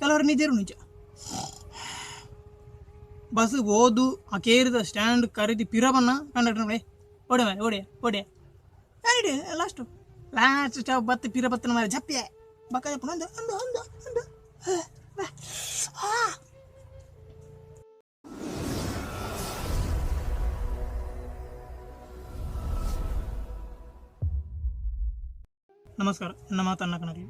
ಕೆಲವರು ನಿಜರು ನಿಜ ಬಸ್ ಓದು ಅಕೇರಿದ ಸ್ಟ್ಯಾಂಡ್ ಕರೀದಿ ಪಿರಬನ್ನ ಕಂಡಕ್ಟರ್ ಓಡೆ ಮಾರೆ ಓಡೆ ಓಡೆ ಯಾರಿಡೆ ಲಾಸ್ಟು ಲಾಸ್ಟ್ ಸ್ಟಾಪ್ ಬತ್ತು ಪಿರ ಬತ್ತನ ಮಾರೆ ಜಪ್ಪಿಯ ಬಕ್ಕ ಜಪ್ಪು ಅಂದ ಅಂದ ಅಂದ ಅಂದ. ನಮಸ್ಕಾರ, ನನ್ನ ಮಾತನ್ನ ಕಣಗಲಿ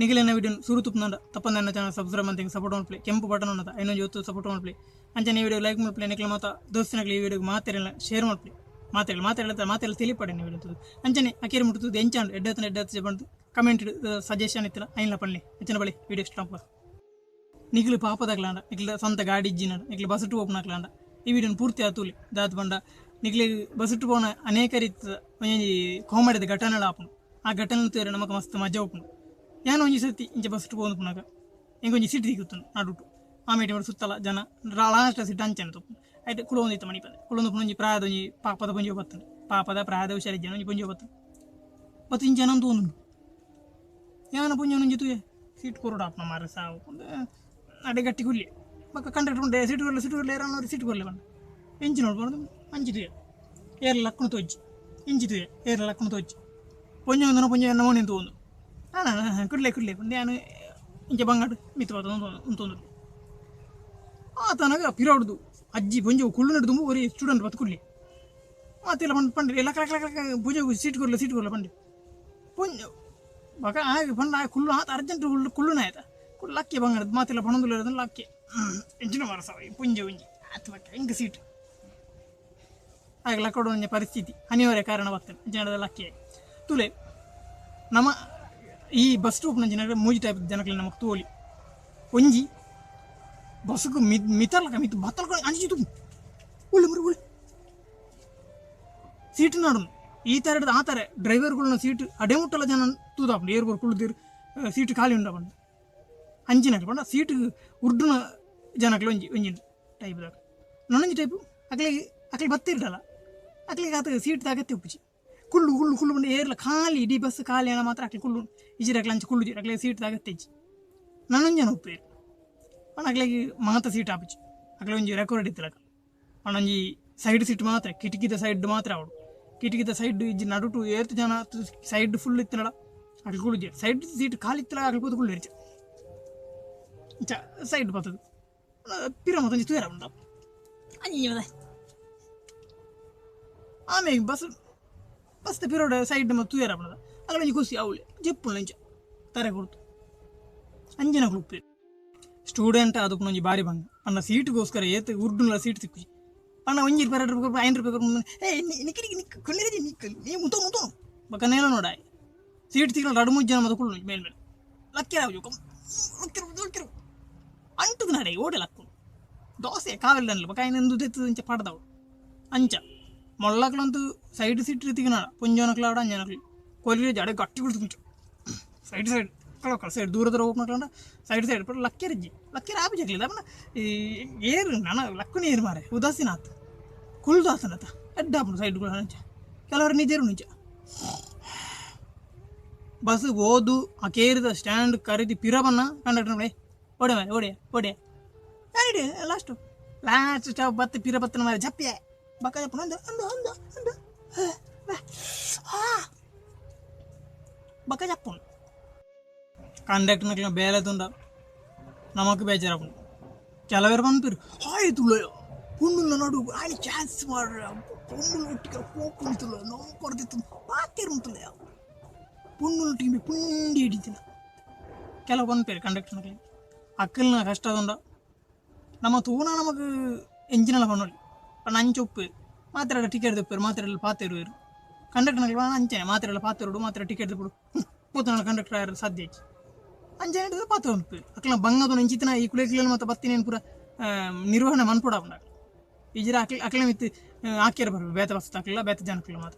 ನಿಖಿಲ್ ವಿಡಿಯೋ ಸುರು ತುಪ್ಪನಂಡ ತಪ್ಪಂದ ನನ್ನ ಚಾನಲ್ ಸಬ್ಸ್ಕ್ರೈಬ್ ಅಂತ ಸಪೋರ್ಟ್ ಮಾಡ್ಪ್ಲೆ, ಕೆಂಪು ಬಟನ್ ಅನ್ನದ ಇನ್ನೊಂದು ಜೊತೆ ಸಪೋರ್ಟ್ ಮಾಡ್ಪ್ಲೆ. ಅಂಚನೆ ಈ ವಿಡಿಯೋ ಲೈಕ್ ಮಾಡ್ಪ್ಲೆ, ನಿಖಿಲ ಮಾತ ದೋಸ್ತಿನಗಲಿ ಈ ವಿಡಿಯೋಗೆ ಮಾತೆಲ್ಲ ಶೇರ್ ಮಾಡ್ಪ್ಲೆ, ಮಾತೆಲ್ಲ ಮಾತೆಲ್ಲ ಮಾತೆಲ್ಲ ತಿಳಿಪಡೆ ನೀವು ವಿಡಿಯೋ. ಅಂಚನೆ ಅಕೇರಿ ಮುಟ್ಟುತ್ತದೆ ಎಂಚಾಂಡ್ ಎಡ್ಡತ್ತನ ಎಡ್ಡತ್ತ ಬಂದು ಕಮೆಂಟ್ ಸಜೆಷನ್ ಇತ್ತಲ್ಲ ಐನ್ಲ ಪನ್ಲೆ. ಅಂಚನೆ ಬಳಿ ವಿಡಿಯೋ ಸ್ಟಾಪ್. ನಿಖಿಲ್ ಪಾಪದಾಗ್ಲಾಂಡ ನಿಖಿಲ ಸ್ವಂತ ಗಾಡಿ ಇಜ್ಜಿನಾಡ ನಿಖಿಲ್ ಬಸ್ ಟು ಓಪನ್ ಹಾಕ್ಲಾಂಡ ಈ ವಿಡಿಯೋನ ಪೂರ್ತಿ ಆತೂಲಿ ದಾತ್ ಬಂಡ ನಿಖಿಲ್ ಬಸ್ ಟು ಪೋನ ಅನೇಕ ರೀತಿಯ ಒಂಜಿ ಕಾಮಿಡಿದ ಘಟನೆಗಳು ಆಪುಂಡು. ಆ ಘಟನೆ ತೇರೆ ನಮಕ್ ಮಸ್ತ್ ಮಜಾ ಉಪ್ಪುಂಡು. ಯಾನ್ ಒಂಜಿ ಸರ್ತಿ ಇಂಚ ಬಸ್ ಟು ಪೋವೊಂದು ಪುನಗ ಎಂಕೊಂಜಿ ಸೀಟ್ ತಿಕ್ಕುತ್ತುಂಡು ನಡುಟು ಆಮೇಲೆ ಮಾಡಿ ಸುತ್ತಲ ಜನ ಲಾಸ್ಟ್ ಸೀಟ್ ಅಂಚನೆ ತೂಪುಂಡು. ಐಟ್ ಕುಲೊಂದಿತ್ತ ಮಣಿಪಂದೆ ಕುಲೊಂದು ಒಂಜಿ ಪ್ರಾಯದ ಒಂಜಿ ಪಾಪದ ಪೊಂಜೊ ಬತ್ತುಂಡು, ಪಾಪದ ಪ್ರಾಯದ ಹುಷಾರಿಜ್ಜನ ಒಂಜಿ ಪೊಂಜೊ ಬತ್ತುಂಡು. ಬತ್ತು ಇಂಚ ಜನ ತೂವೊಂದುಂಡು ಯಾನ ಪೊಂಜೊನ ಒಂಜಿ ತೂಯೆ ಸೀಟ್ ಕೊರೊಡಾಪುನ ಮಾರ್ರೆ ಸಾವು ಅಡೆ ಗಟ್ಟಿ ಕುಲ್ಲೆ ಬೊಕ್ಕ ಕಂಡಕ್ಟರ್ ಉಂಡೆ ಸೀಟ್ ಕೊರ್ಲೆ ಸೀಟ್ ಕೊರ್ಲೆ ಏರನ್ನೋರು ಸೀಟ್ ಕೊರ್ಲೆ ಪಂಡ ಎಂಚಿ ನೋಡ್ಬಾರ್ದು ಅಂಚಿ ತೂಯೆ ಏರ್ಲ ಲಕ್ಕುನು ತೋಜಿ ಇಂಚಿ ತೂಯೆ ಏರ್ಲ ಲಕ್ಕುನು ತೋಜಿ ಪೊಂಜೊ ಒಂದನ ಪೊಂಜೊ ಎನ್ನ ಮೋನೆ ತೂವೊಂದು ಆನ ಕುಡ್ಲೆ ಕುಡ್ಲೆ ಪಂಡ ಯಾನ್ ಇಂಚ ಬಂಗಾಡು ಮಿತ್ತ್ ಬತ್ತೊಂದು ಉಂತೊಂದು ಆತನಗ ಪಿರವಡ್ದು ಅಜ್ಜಿ ಪೊಂಜೊ ಕುಳ್ಳು ದುಂಬು ಒರಿ ಸ್ಟೂಡೆಂಟ್ ಬತ್ತು ಕುಡ್ಲಿ ಮಾತೆಲ್ಲ ಪಂಡ್ ಪಂಡೆ ಲಕ ಲಕ ಲಕ ಲಕ ಪೊಂಜೊಗು ಸೀಟ್ ಕೊರ್ಲೆ ಸೀಟ್ ಕೊರ್ಲೆ ಪಂಡೆ ಪೊಂಜೊ ಬಕ ಆಗ ಪಂಡ ಆ ಕುಳ್ಳು ಆತ ಅರ್ಜೆಂಟ್ ಕುಳ್ಳು ಕುಳ್ಳುನ ಆಯ್ತ ಕುಳ್ಳು ಲಕ್ಕಿ ಬಂಗಾರ ಮಾತೆಲ್ಲ ಪಣೊಂದುಲ್ಲ ಲಕ್ಕಿ ಎಂಚಿನ ಮಾರ ಸಾವ ಪುಂಜೆ ಒಂಜಿ ಆತ ಬಕ್ಕ ಎಂಕ್ ಸೀಟ್ ಆಗ ಲಕ್ಕಡ ಒಂಜಿ ಪರಿಸ್ಥಿತಿ ಅನಿವಾರ್ಯ ಕಾರಣ ಬರ್ತದೆ ಜನದ ಲಕ್ಕಿ ತುಲೆ. ನಮ್ಮ ಈ ಬಸ್ ಸ್ಟಾಪ್ ನಂಚಿನ ಮೂಜಿ ಟೈಪ್ ಜನಕ್ಲೆ ನಮಕ್ ತೋಲಿ ಒಂಜಿ ಬಸ್ಸುಕು ಮಿ ಮಿತರ್ಲಕ ಮಿತ್ತು ಬತ್ತಲ್ಕ ಅಂಚಿ ತು ಉಳ್ಳು ಮರು ಉಳ್ಳು ಸೀಟ್ ನಾಡುನು ಈ ಥರ ಹಿಡ್ದು ಆ ಥರ ಡ್ರೈವರ್ಗಳನ್ನ ಸೀಟ್ ಅಡೆ ಮುಟ್ಟಲ ಜನ ತೂದಾಪುಂಡು ಏರ್ಬೋರ್ ಕುಳ್ಳುದಿರು ಸೀಟ್ ಖಾಲಿ ಉಂಡಪಂಡು ಅಂಚಿನಕ್ಲು ಪಂಡ ಸೀಟ್ ಉರ್ಡುನ ಜನಕ್ಲು ಒಂಜಿ ಒಂಜಿ ಟೈಪ್ ದಾಗ ನನ್ನೊಂಜಿ ಟೈಪು ಅಕ್ಲಿಗೆ ಅಕ್ಲಿ ಬತ್ತಿರ್ಡಲ್ಲ ಅಕ್ಲಿಗೆ ಆತ ಸೀಟ್ ಅಗತ್ಯ ಉಪ್ಪುಜಿ ಕುಳ್ಳು ಕುಳ್ಳು ಕುಳ್ಳು ಪಂಡ ಏರ್ಲ ಖಾಲಿ ಇಡೀ ಬಸ್ ಖಾಲಿ ಅನ್ನ ಮಾತ್ರ ಅಕ್ಲಿ ಕುಳ್ಳು ಇಜಿರ ಅಕ್ಲಿ ಅಂಚ ಕುಳ್ಳುಜಿ ಅಕ್ಲಿಗೆ ಸೀಟ್ ಅಗತ್ಯ ಇಜ್ಜಿ. ನನ್ನೊಂಜಿ ಜನ ಉಪ್ಪೇರು ಪಂಡ ಅಕ್ಲಿಗೆ ಮಾತ ಸೀಟ್ ಆಪುಜಿ ಅಕ್ಲೆ ಒಂಜಿ ರೆಕಾರ್ಡ್ ಇತ್ತಲಕ ಪಂಡ ಒಂಜಿ ಸೈಡ್ ಸೀಟ್ ಮಾತ್ರ ಕಿಟಕಿದ ಸೈಡ್ ಮಾತ್ರ ಅವಡು ಕಿಟಕಿದ ಸೈಡ್ ಇಜ್ಜಿ ನಡುಟು ಏತ್ ಜನ ಸೈಡ್ ಫುಲ್ ಇತ್ತನಡ ಅಕ್ಲಿ ಕುಳ್ಳುಜಿ ಸೈಡ್ ಸೀಟ್ ಖಾಲಿ ಇತ್ತಲ ಅಕ್ಲಿ ಪೋದು ಕುಳ್ಳು ಇರ್ಚ ಇಂಚ ಸೈಡ್ ಬರ್ತದೆ ಪಿರ ಮತ್ತೊಂಜಿ ತೂಯರ ಉಂಡ ಅಂಜಿ ಆಮೇಲೆ ಬಸ್ ಬಸ್ ಪಿರೋಡ ಸೈಡ್ ಮತ್ತು ತೂಯರ ಪಂಡದ ಅక్కడ ಒಂಜಿ ಖುಷಿ ಅವಳೆ ಜೆಪ್ಪುಂಡು ಇಂಚ ತರೆ ಕೊಡ್ತು ಅಂಜಿನ ಉಪ್ಪೇರು ಸ್ಟೂಡೆಂಟ್ ಅದು ಒಂಜಿ ಬಾರಿ ಬಂಗ ಪಂಡ ಸೀಟ್ಗೋಸ್ಕರ ಏತ್ ಉರ್ಡುನ್ಲ ಸೀಟ್ ತಿಕ್ಕುಜಿ ಪಂಡ ಒಂಜಿ ರೂಪಾಯಿ ಎರಡು ರೂಪಾಯಿ ಐದು ರೂಪಾಯಿ ಏ ನಿಕ್ಕಿ ನಿಕ್ಕ ಕೊನ್ನೆರಜಿ ನಿಕ್ಕ ನೀ ಮುತೋ ಮುತೋ ಬಕ್ಕ ನೇಲ ನೋಡಾಯ್ ಸೀಟ್ ತಿಕ್ಕಲ ರಡು ಮೂಜಿ ಜನ ಮತ್ತೆ ಕುಳ್ಳು ಮೇಲ್ ಮೇಲೆ ಲಕ್ಕಿರ ಲಕ್ಕಿರು ಲಕ್ಕಿರು ಅಂಟುದು ನಡೆ ಓಡೆ ಲಕ್ಕು ದೋಸೆ ಕಾವೆಲ್ಲ ಬಕ್ಕ ಐನೊಂದು ತೆತ್ತು ಇಂಚ ಪಡ್ದವು ಅಂಚ ಮೊಳ್ಳಕ್ಲಂತೂ ಸೈಡ್ ಸೀಟ್ ತಿಕ್ಕನಾಡ ಪೊಂಜೋನಕ್ಲ ಆಡ ಅಂಜನಕ್ಲು ಕೊಲ್ಲಿ ಜಡೆ ಗಟ್ಟಿ ಕುಳ್ತು ಸೈಡ್ ಸೈಡ್ ಕಳ ಸೈಡ್ ದೂರ ದೂರ ಹೋಗ್ನಕ್ಲಂಡ ಸೈಡ್ ಸೈಡ್ ಪಡ ಲಕ್ಕಿರಜ್ಜಿ ಲಕ್ಕಿರ ಆಪು ಜಗ್ಲಿಲ್ಲ ಪಂಡ ಈ ಏರು ನನ ಲಕ್ಕುನ ಏರು ಮಾರೆ ಉದಾಸೀನ ಆತು ಕುಳ್ದು ಆತನತ ಎಡ್ಡಾಪುಂಡು ಸೈಡ್ ಕೂಡ ಅಂಚ ಕೆಲವರು ನಿಜರು ನಿಜ ಬಸ್ ಓದು ಅಕೇರಿದ ಸ್ಟ್ಯಾಂಡ್ ಕರೀದಿ ಪಿರಬನ್ನ ಕಂಡಕ್ಟರ್ ಓಡೆ ಮಾರೆ ಓಡೆ ಓಡೆ ಯಾರಿಡೆ ಲಾಸ್ಟು ಲಾಸ್ಟ್ ಸ್ಟಾಪ್ ಬತ್ತು ಪಿರ ಬತ್ತನ ಮಾರೆ ಜಪ್ಪಿಯ ಬಕ್ಕ ಜಪ್ಪುಂಡು ಅಂದ ಅಂದ ಅಂದ ಅಂದ ಬಕ್ಕ ಜಪ್ಪುಂಡು ಕಂಡಕ್ಟರ್ನಕ್ಲ ಬೇಲೆ ತುಂಡ ನಮಕ್ ಬೇಜಾರಾಪುಂಡು. ಕೆಲವರು ಪನ್ಪೆರ್ ಹಾಯ್ ತುಳ್ಳಯ ಪುಂಡುನ ನಡು ಆಯ್ನ ಚಾನ್ಸ್ ಮಾರ್ರೆ ಪೊಣ್ಣುಲು ಒಟ್ಟಿಗೆ ಪೋಪುಂಡು ತುಳ್ಳಯ ನಮ್ ಕೊರ್ದಿತ್ತು ಪಾತೆರ್ ಉಂತುಳ್ಳಯ ಪುಂಡುನ ಒಟ್ಟಿಗೆ ಪುಂಡಿ ಹಿಡಿತಿನ ಕೆಲವು ಪನ್ಪೆರ್ ಕಂಡಕ್ಟರ್ನಕ್ಲೆ ಅಕ್ಕಲ್ನ ಕಷ್ಟ ತುಂಡ ನಮ್ಮ ತೂನ ನಮಕ್ ಎಂಜಿನೆಲ್ಲ ಪನೊಲಿ ಪಂಡ ಅಂಚ ಉಪ್ಪು ಮಾತ್ರೆ ಟಿಕೆಟ್ ದೆಪ್ಪೆರ್ ಮಾತ್ರೆ ಪಾತೆರುವೆರ್ ಕಂಡಕ್ಟರ್ನಕ್ಲೆ ಪಂಡ ಅಂಚನೆ ಮಾತ್ರೆ ಪಾತೆರೊಡು ಮಾತ್ರೆ ಟಿಕೆಟ್ ದೆಪ್ಪೊಡು ಪೋತುನ ಕಂಡಕ್ಟರ್ ಆಯೆರೆ ಸಾಧ್ಯ ಇಜ್ಜಿ ಅಂಚನೆ ಪಾತೆರ ಉಂಪೆರ್ ಅಕ್ಲ್ನ ಬಂಗದ ಇಂಚಿತ್ತಿನ ಈ ಕುಲೆ ಮಾತ ಬತ್ತಿನೇನು ಪೂರ ನಿರ್ವಹಣೆ ಮನ್ಪೊಡಾಪುಂಡು ಅಕ್ಲು ಇಜ್ಜಿಡ ಅಕ್ಲೆ ಅಕ್ಲೆ ಮಿತ್ತ್ ಆಕ್ಯೆರೆ ಬರ್ಪೆರ್ ಬೇತೆ ಬಸ್ ಅಕ್ಲೆಲ ಬೇತೆ ಜನಕ್ಲೆಲ ಮಾತ.